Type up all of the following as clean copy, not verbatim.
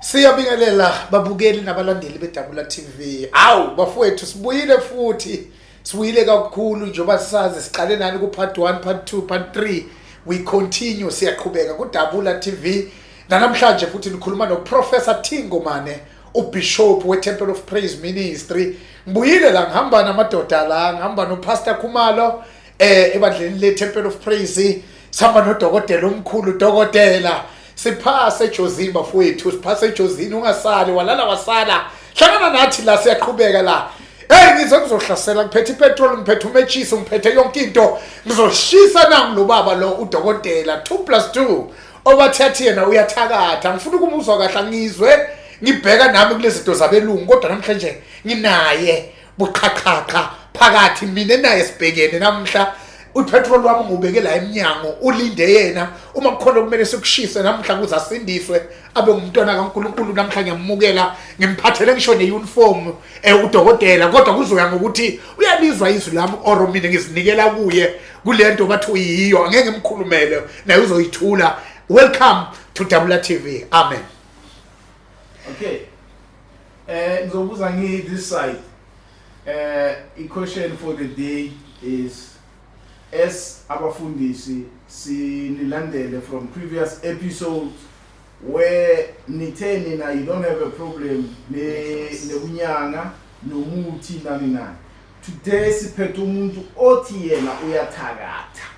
Siyabingelela babukeli nabalandeli beDabula TV. Awu bafowethu, sibuyile futhi, sibuyile kakhulu njengoba sazi siqale nani ku part 1, part 2, part 3. We continue, siyaqhubeka kuDabula TV. Namhlanje futhi nikhuluma no Professor Thingomane, uBishop weTemple of Praise Ministry. Ngibuyile la, ngihamba namadoda la, ngihamba noPastor Khumalo ebandleni le Temple of Praise, sihamba nodokotela omkhulu. Dokotela, siphase eJozini bafowethu, siphase eJozini, ungasali walala wasala, hlangana nathi la, siyaqhubeka la. Hey, ngize kuzohlasela, ngiphethe ipetrol, ngiphethe umetshisi, ngiphethe yonke into, ngizoshisa nangu lo baba lo, udokotela 2 plus 2 obathathi yena uyathakatha. Ngifuna ukumuzwa kahle, angizwe ngibheka nami kulezi zinto zabelungu, kodwa namhlanje nginaye buqhaqhaqha phakathi, mina naye sibhekene namhla. Upetrol wami ngubeke la eminyango, ulinde yena. Uma kukhona okumele sikushise namhla kuze asindiswe abe ngumntwana kaNkuluNkulu, namhla ngiyamukela, ngimphathele ngisho neuniform udokotela, kodwa kuzoya ngokuthi uyalizwa izwi lami or mina ngizinikela kuye kulento bathi uyiyo. Angeke ngimkhulumele, naye uzoyithula. Welcome to Dabula TV. Amen. Okay. Ngizobuza ngi this side. I question for the day is, as abafundisi sinilandele from previous episodes where nithe nina you don't have a problem ne nekunyanga nomuthi nani nani. Today siphethe umuntu othi yena uyathakatha.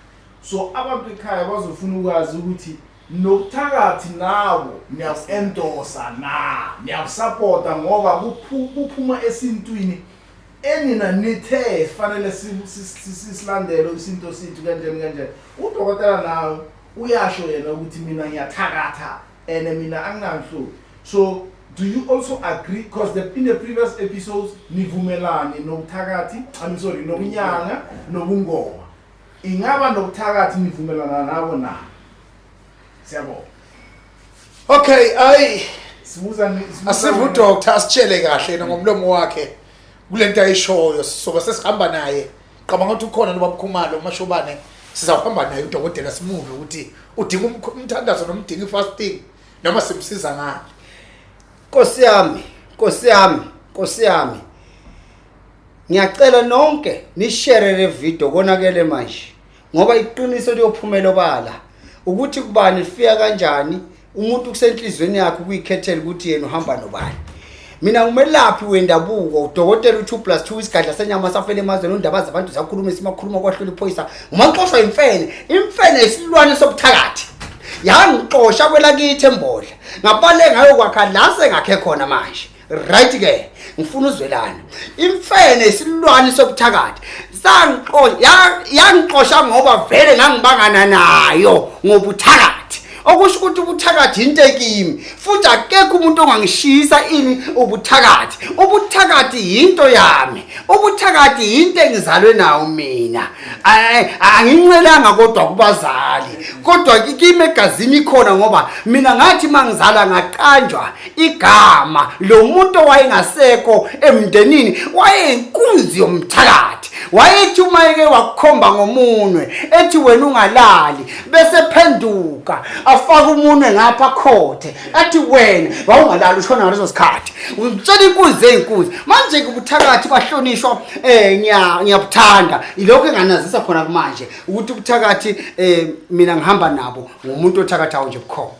So abantu ekhaya bazofuna ukwazi ukuthi nokuthakathi nabo niyaku-endorsa na, niyakusupporta, ngoba kuphuma esintwini enina nithe fanele silandele isinto sethu kanjani kanjani. Udokotela nawe uyasho yena ukuthi mina ngiyathakatha and mina anginanhloni. So do you also agree? Because in the previous episodes nivumelane nobuthakathi, I'm sorry, nokunyanga nobungoma. Ingaba nobuthakathi nivumelana nabo na? Siyabonga. Okay, ayi. Sibuza Asive udoctor asitshele kahle yena ngomlomo wakhe kulento ayishoyo, soba sesihamba naye. Cabanga ukuthi ukhona noba Mkhumalo uMashobane, sizawuhamba naye udokotela, simuve ukuthi udinga umthandazo noma udinga ifasting noma simsiza ngani. Nkosi yami, Nkosi yami, Nkosi yami. Ngiyacela nonke nishare le video, konakele manje. Ngoba iqiniso liyophumela obala. Ukuthi kubani lifika kanjani, umuntu kusenhlizweni yakhe ukuyikhethela ukuthi yena uhamba nobani. Mina ngumelaphi wendabuko, udokotela u2 plus 2, isigadla senyama safela emazweni, undaba zabantu zakhuluma isimakhuluma kwahlula iphoyisa. Umaxoshwa imfene, imfene isilwane sobuthakathi. Yangixosha kwelakithi eMbodla. Ngabale ngayokwakha la sengakhe khona manje. Right ke, ngifuna uzwelana. Imfene isilwane sobuthakathi. Sangixosha, yangixosha ngoba vele ngangibangana nayo ngobuthakathi. Okusho ukuthi ubuthakathi into ekimi, futhi akekho umuntu ongangishisa ini ubuthakathi. Ubuthakathi yinto yami, ubuthakathi yinto engizalwe nawo mina. Angincelanga kodwa kubazali, kodwa kimi egazini ikhona, ngoba mina ngathi mangizala ngaqanjwa igama lo muntu owayengasekho emndenini, wayeyinkunzi yomthakathi. Wayethi uma eke wakukhomba ngomunwe ethi wena ungalali, bese phenduka afake umunwe ngapha khothe athi wena wawungalali, ushona ngaleso sikhathi. Ngitshela inkunzi eyinkunzi manje ke ubuthakathi bahlonishwa, ngiyabuthanda. Ilokho enganazisa khona kumanje ukuthi ubuthakathi, mina ngihamba nabo, ngumuntu othakathayo nje bukhona.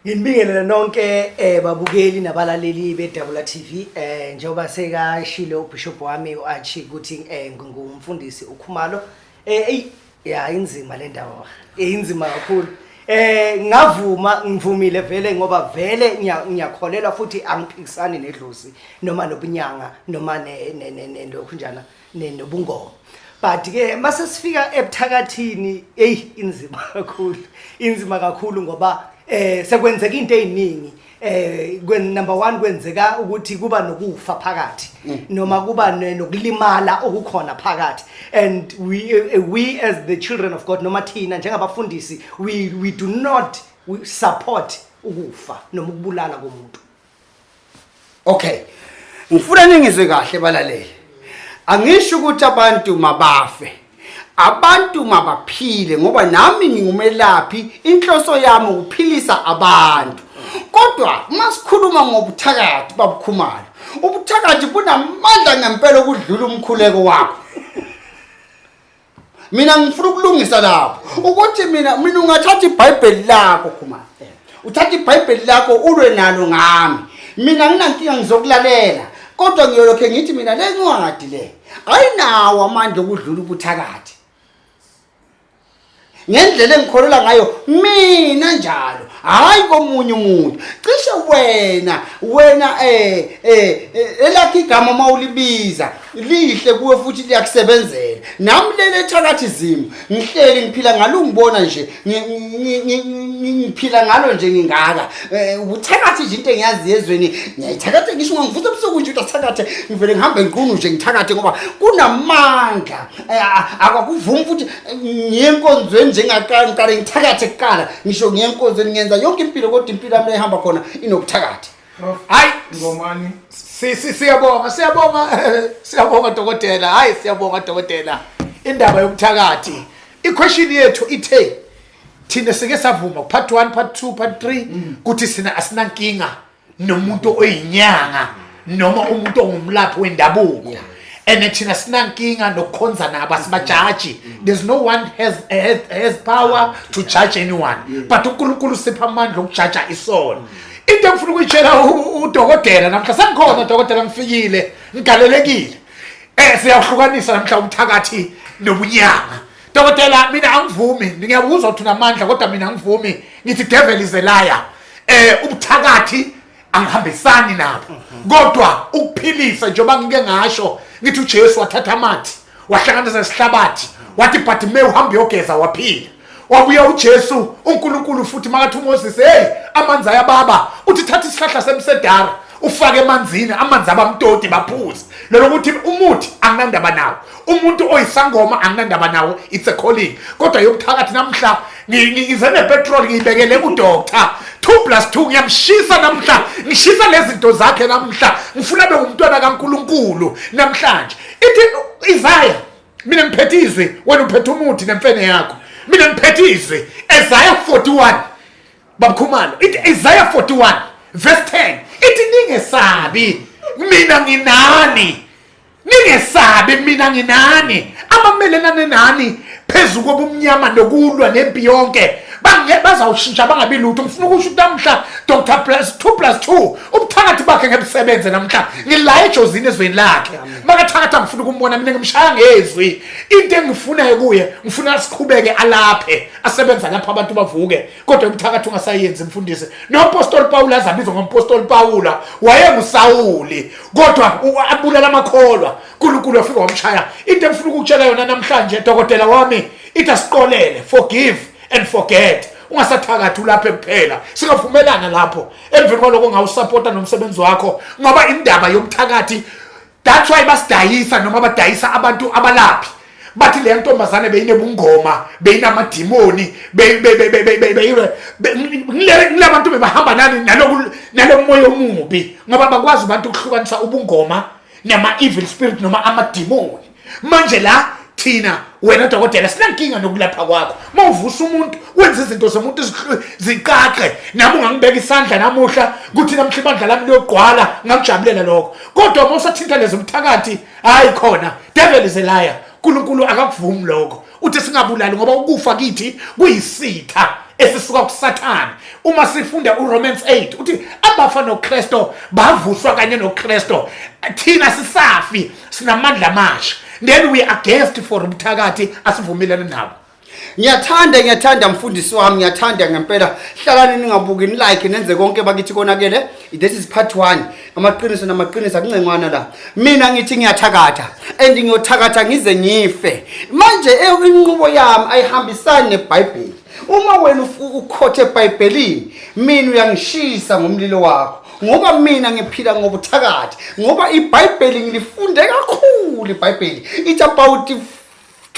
Nginibingelele nonke babukeli nabalaleli beDabula TV. Njengoba sekashilo uBishop wami uArchie ukuthi ngingumfundisi uKhumalo. Ey ya, inzima le ndaba. Inzima kakhulu. Ngavuma, ngivumile vele, ngoba vele ngiyakholelwa futhi angiphikisani nedlozi noma nobunyanga noma ne ne ne lokhu njana nobungoma, but ke mase sifika ebuthakathini, hey, inzima kakhulu, inzima kakhulu, ngoba sekwenzeka into eziningi. Kwen number 1 kwenzeka ukuthi kuba nokufa phakathi noma kuba nokulimala okukhona phakathi, and we as the children of God noma thina njengabafundisi, we do not, we support ukufa noma ukubulala komuntu. Okay, ngifuna ningizwe kahle balaleli. Angisho ukuthi abantu mabafe, abantu mabaphile, ngoba nami ngingumelaphi, inhloso yami ukuphilisa abantu. Kodwa masikhuluma ngobuthakathi babukhumalo, ubuthakathi bunamandla ngempela okudlula umkhuleko wakho. Mina ngifuna ukulungisa lapho ukuthi mina ungathatha iBhayibheli lakho Khumalo, uthatha iBhayibheli lakho ulwe nalo ngami, mina nginankinga, ngizokulalela, kodwa ngiyolokhe ngithi mina le ncwadi le ayinawo amandla okudlula ubuthakathi ngendlela engikholelwa ngayo mina njalo, hayi komunye umuntu. Cishe wena elakho igama mawulibiza lihle kuwe futhi liyakusebenzela. Nami lele thakathism ngihleli ngiphila ngalo, ngibona nje ngiphila ngalo nje ngingaka. Ubuthakathi nje into engiyazi ezweni, ngiyayithakatha. Ngisho ungangivusa ebusuku nje uthi ngivele ngihambe ngiqunu nje ngithakathe ngoba kunamandla. Akakuvumi futhi ngiye enkonzweni njengaqala, ngiqale ngithakathe kuqala. Ngisho ngiye enkonzweni, ngenza yonke impilo, kodwa impilo yami la ihamba khona inobuthakathi. Prof. Hayi. Ngomani. Siyabonga, siyabonga, siyabonga dokotela. Hayi, siyabonga dokotela. Indaba yobuthakathi, iquestion yethu ithe thina sike savuma part 1, part 2, part 3 kuthi sina asinankinga nomuntu oyinyanga noma umuntu ongumlaphi wendabuko, and thina sinankinga nokukhonza nabo, asibajaji. There's no one has power to judge anyone, but uNkulunkulu sipha amandla okujaja isono. Into engifuna ukuyitshela udokotela namhla, sengikhona dokotela, ngifikile, ngigalelekile, siyahlukanisa namhla umthakathi nobunyanga. Dokotela, mina angivumi. Ngiyakuzwa ukuthi unamandla, kodwa mina angivumi. Ngithi devil is a liar. Ubuthakathi angihambisani nabo, kodwa ukuphilisa, njengoba ngike ngasho ngithi uJesu wathatha amathi wahlanganisa isihlabathi, wathi Bartimeyu uhamba uyogeza, waphila. Wabuya uJesu, uNkulunkulu futhi makathi uMoses, hey, amanzi ayababa, uthi thatha isihlahla semsedara ufake emanzini, amanzi abamtoti, baphuze. Lelo ukuthi umuthi anginandaba nawo, umuntu oyisangoma anginandaba nawo, it's a calling. Kodwa yobuthakathi namhla ngize nepetrol, ngiyibekele udoctor 2 plus 2, ngiyamshisa namhla, ngishisa lezi zinto zakhe namhla. Ngifuna be umntwana kaNkulunkulu namhlanje. Ithi Isaiah, mina ngiphethe izwi, wena uphethe umuthi nemfene yakho, mina ngiphethe izwi. Isaiah 41, babukhumalo, ithi Isaiah 41 verse 10, ithi ningesabi, mina nginani. Ningesabi, mina nginani. Abamelelane nani phezu kobumnyama nokulwa nempi yonke bange bazawushintsha bangabi lutho. Ngifuna ukusho ukuthi namhla Dr plus 2 plus 2 ubuthakathi bakhe ngebusebenze namhla. Ngila ejozini ezweni lakhe, makathakatha ngifuna ukumbona mina, ngimshaya ngezwi. Into engifunayo kuye, ngifuna siqhubeke alaphe, asebenza lapha abantu bavuke, kodwa ubuthakathi ungasayenzi mfundisi. Nompostoli Paul azabizwa ngompostoli Paul, wayenguSawuli, kodwa abulala amakholwa, uNkulunkulu wafika wamshaya. Into engifuna ukukutshela yona namhlanje dokotela wami, ithi asiqolele, forgive and forget, ungasathakathi, ulaphe kuphela. Singavumelana lapho? Emveni kwaloko ngawusupporta nomsebenzi wakho, ngoba indaba yomthakathi, that's why basidayisa noma badayisa abantu abalaphi, bathi le ntombazane beyinebungoma, beyinamadimoni, ngilabantu bebahamba nani naloku nalomoya omubi, ngoba bakwazi abantu ukuhlukanisa ubungoma nama evil spirit noma amadimoni. Manje la thina, wena dokotela, sinankinga nokulapha kwakho. Mawuvusa umuntu, wenza izinto zomuntu ziqaqe, nami ungangibeka isandla namuhla kuthi namhla ibandla lami liyogqwala, ngakujabulela lokho. Kodwa uma usathinta lezo mthakathi, hayi khona, devil is a liar, uNkulunkulu akakuvumi lokho. Uthi singabulali ngoba ukufa kithi kuyisitha esisuka kuSathane. Uma sifunda uRomans 8, uthi abafa noKristo bavuswa kanye noKristo. Thina sisafi sinamandla amasha. Then we against for umthakathi, asivumelane nabo. Ngiyathanda, ngiyathanda mfundisi wami, ngiyathanda ngempela. Hlalani ningabuki, nilike, nenze konke bakithi konakele. This is part 1. Amaqiniso namaqiniso akuncengwana la. Mina ngithi ngiyathakatha and ngiyothakatha ngize ngife. Manje inqubo yami ayihambisani neBhayibheli. Uma wena ukhothe eBhayibhelini, mina uyangishisa ngomlilo wakho. Ngoba mina ngiphila ngobuthakathi, ngoba iBhayibheli ngilifunde kakhulu iBhayibheli. It's about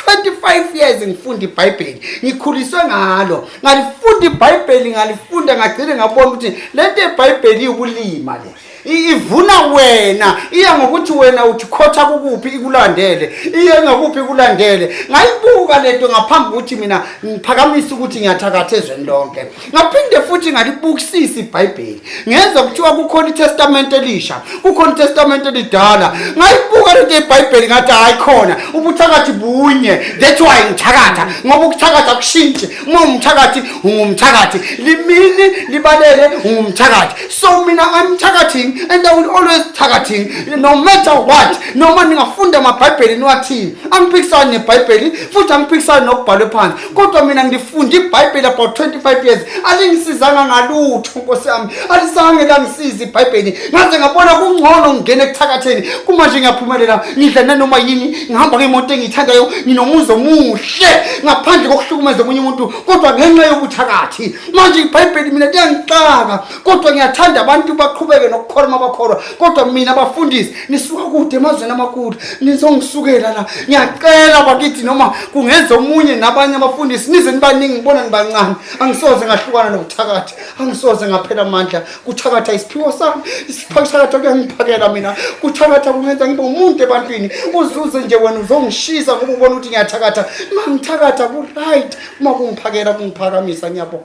25 years ngifunda iBhayibheli, ngikhuliswe ngalo, ngalifunda iBhayibheli, ngalifunda ngagcine ngabona ukuthi lento yeBhayibheli iwubulima le. Ivuna wena, iya ngokuthi wena uthi khotha kukuphi ikulandele, iye ngakuphi ikulandele. Ngayibuka lento ngaphambi kokuthi mina ngiphakamise ukuthi ngiyathakatha ezweni lonke. Ngaphinde futhi ngalibukisisa iBhayibheli, ngenza kuthiwa kukhona iTestament elisha, kukhona iTestament elidala. Ngayibuka lento yeBhayibheli ngathi hayi khona ubuthakathi bunye, that's why ngithakatha, ngoba ukuthakatha kushintshi. Uma ungumthakathi ungumthakathi, limini libalele ungumthakathi. So mina I'm thakathing and I will always thakathing no matter what. Noma ningafunda amabhayibheli niwathini, angiphikisani nebhayibheli futhi angiphikisani nokubhalwe phansi, kodwa mina ngifunda ibhayibheli about 25 years, alingisizanga ngalutho nkosi yami, alizange langisiza ibhayibheli. Ngaze ngabona kungcono ngingene ekuthakatheni. Kumanje ngiyaphumelela, ngidla nanoma yini, ngihamba ngemoto engiyithandayo, nginomuzi omuhle ngaphandle kokuhlukumeza omunye umuntu, kodwa ngenxa yobuthakathi. Manje ibhayibheli mina liyangixaka, kodwa ngiyathanda abantu baqhubeke nokukholwa uma bakholwa, kodwa mina bafundisi nisuka kude emazweni amakhulu nizongisukela la. Ngiyacela bakithi, noma kungenza omunye nabanye abafundisi nize nibaningi, ngibona nibancane, angisoze ngahlukana nokuthakatha, angisoze ngaphela amandla. Kuthakatha isiphiwo sami, isiphathakatha kuyangiphakela mina, kuthakatha kungenza ngibe umuntu ebantwini. Uzuze nje wena uzongishisa ngoba ubona ukuthi ngiyathakatha. Uma ngithakatha ku-right, uma kungiphakela kungiphakamisa. Ngiyabonga.